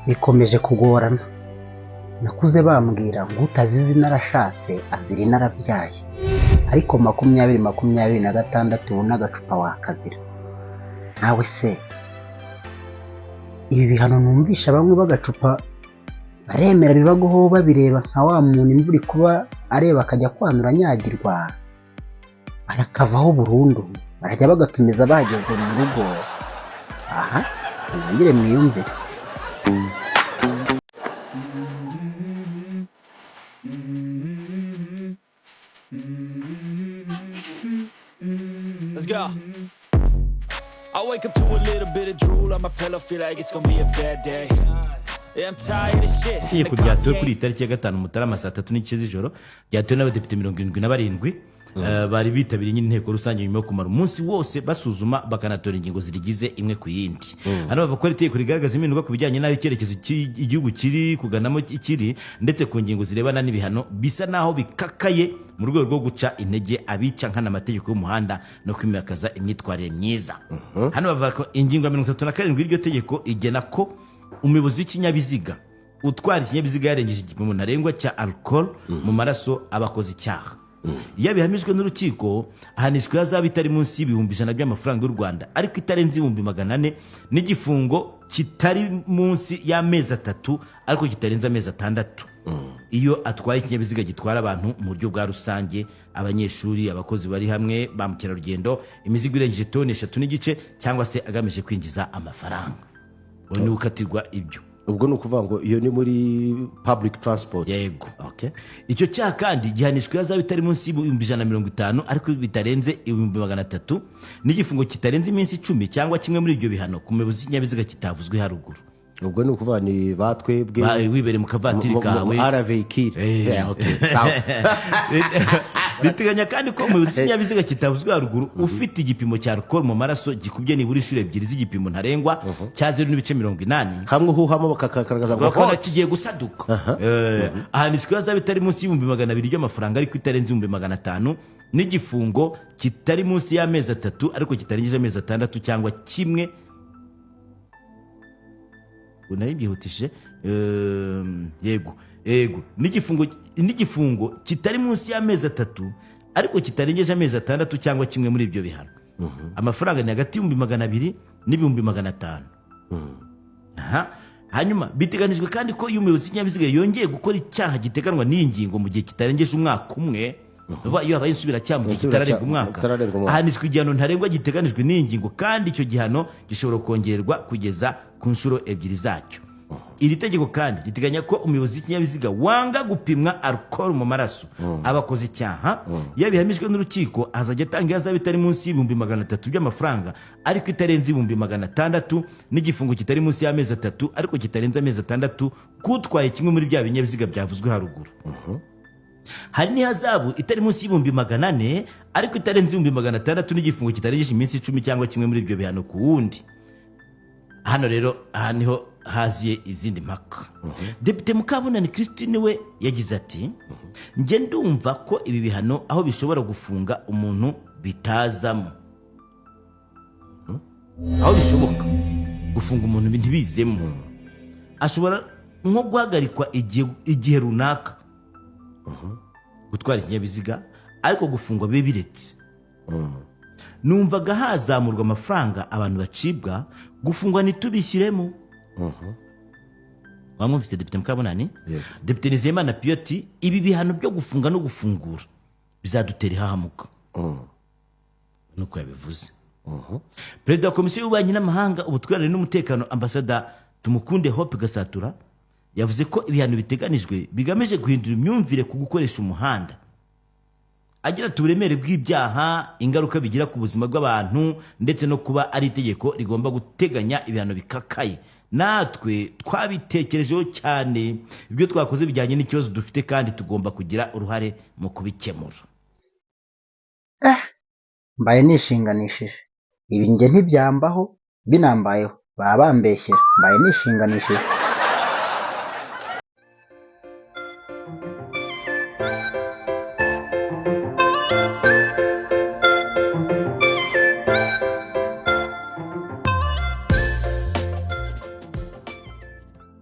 Bikomeje kugorana. Nakuze bambwira ngo utazize inarashatse azira inarabyaye, ariko 2026 ubu n'agacupa wakazira nawe se. Ibi bihano numvisha bamwe b'agacupa baremera bibagoho, babireba nka wa muntu imvura ikuba areba akajya kwanura anyagirwa, barakavaho burundu, barajya bagatumiza bageze mu rugo. Aha mwongere mwiyumvire. Let's go. I wake up to a little bit of drool on my pillow, feel like it's gonna be a bad day. Yeah, I'm tired of shit. Itegeko ryatowe kuri iyi tariki ya 5 Mutarama saa 3:30 z'ijoro ryatowe n'abadepite 77 bari bitabiriye nyine inteko rusange, nyuma yo kumara umunsi wose basuzuma bakanatora ingingo zirigize imwe ku yindi. Hano bavuga ko ari itegeko rigaragaza impinduka ku bijyanye n'aho icyerekezo igihugu kiri kuganamo kiri, ndetse ku ngingo zirebana n'ibihano bisa n'aho bikakaye mu rwego rwo guca intege abica nkana amategeko y'umuhanda no kwimakaza imyitwarire myiza. Hano bavuga ko ingingo ya 37 y'iryo tegeko igena ko umuyobozi w'ikinyabiziga utwara ikinyabiziga yarengeje igipimo ntarengwa cya alcohol mu maraso aba akoze icyaha. Iyo abihamijwe n'urukiko, ahanishwa ihazabu itari munsi y'100,000 by'amafaranga y'u Rwanda ariko itarenze 400,000, n'igifungo kitari munsi y'amezi 3 ariko kitarenze amezi 6, iyo atwaye ikinyabiziga gitwara abantu mu buryo bwa rusange, abanyeshuri, abakozi bari hamwe, ba mukerarugendo, imizigo irengeje toni 3.5, cyangwa se agamije kwinjiza amafaranga. Uwo niwe ukatirwa ibyo. Ubwo ni ukuvuga ngo iyo ni muri public transport? Yego. Okay. Icyo cyaha kandi gihanishwa ihazabu itari munsi y'150,000 ariko bitarenze 300,000, n'igifungo kitarenze iminsi 10 cyangwa kimwe muri ibyo bihano ku muyobozi w'ikinyabiziga kitavuzwe haruguru. Ubwo ni ukuvuga ni batwebwe. Wibereye mu kavatiri kawe. Aravehikire. Eh. Biteganya kandi ko umuyobozi w'ikinyabiziga kitavuzwe haruguru ufite igipimo cya alcohol mu maraso gikubye nibura inshuro ebyiri z'igipimo ntarengwa cya 0.80, hamwe uhuhamo bakagaragaza ngo bakabona hot. kigiye gusaduka, ahanishwa ihazabu itari munsi y'200,000 by'amafaranga ariko itarenze 500,000, n'igifungo kitari munsi y'amezi 3 ariko kitarengeje amezi 6 cyangwa kimwe. Ubu nayo byihutishije. Yego, n'igifungo kitari munsi y'amezi 3 ariko kitarengeje amezi 6 cyangwa kimwe muri ibyo bihano. Amafaranga ni hagati y'200,000 n'500,000. Aha. Hanyuma biteganijwe kandi ko iyo umuyobozi w'ikinyabiziga yongeye gukora icyaha giteganwa n'iyi ngingo mu gihe kitarengeje umwaka umwe, vuba iyo habaye insubiracyaha mu gihe Insubiracyaha, kitararenga umwaka, kitararenga umwaka. ahanishwa igihano ntarengwa giteganijwe n'iyi ngingo, kandi icyo gihano gishobora kongerwa kugeza ku nshuro ebyiri zacyo. Iri tegeko kandi riteganya ko umuyobozi w'ikinyabiziga wanga gupimwa alcohol mu maraso aba akoze icyaha. Iyo bihamijwe n'urukiko, azajya atanga ihazabu itari munsi y'300,000 by'amafaranga ariko itarenze 600,000, n'igifungo kitari munsi y'amezi 3 ariko kitarenze amezi 6 k'utwaye kimwe muri bya binyabiziga byavuzwe haruguru. Hari n'ihazabu itari munsi y'400,000 ariko itarenze 600,000, n'igifungo kitarengeje iminsi 10 cyangwa kimwe muri ibyo bihano ku wundi. Hano rero aha niho haziye izindi mpaka. Depite Mukabunani Christine we yagize ati: "Njye ndumva ko ibi bihano aho bishobora gufunga umuntu bitazamo, aho bishoboka gufunga umuntu ntibizemo, ashobora nko guhagarikwa igihe runaka gutwara ikinyabiziga, ariko gufungwa bibe biretse. Numvaga hazamurwa amafaranga abantu bacibwa, gufungwa ntitubishyiremo." Wamwumvise Depite Mukabunani? Yego. Depite Nizeyimana Piyo ati: "Ibi bihano byo gufunga no gufungura bizadutera ihahamuka." Nuko yabivuze. Perezida wa Komisiyo y'Ububanyi n'Amahanga, Ubutwererane n'Umutekano, Ambasada Tumukunde Hope Gasatura, yavuze ko ibihano biteganijwe bigamije guhindura imyumvire ku gukoresha umuhanda. Agira ati: "Uburemere bw'ibyaha, ingaruka bigira ku buzima bw'abantu, ndetse no kuba ari itegeko rigomba guteganya ibihano bikakaye, natwe twabitekerejeho cyane. Ibyo twakoze bijyanye n'ikibazo dufite kandi tugomba kugira uruhare mu kubikemura." Mbaye nishinganishije. Ibi njye ntibyambaho, binambayeho baba bambeshyera. Mbaye nishinganishije.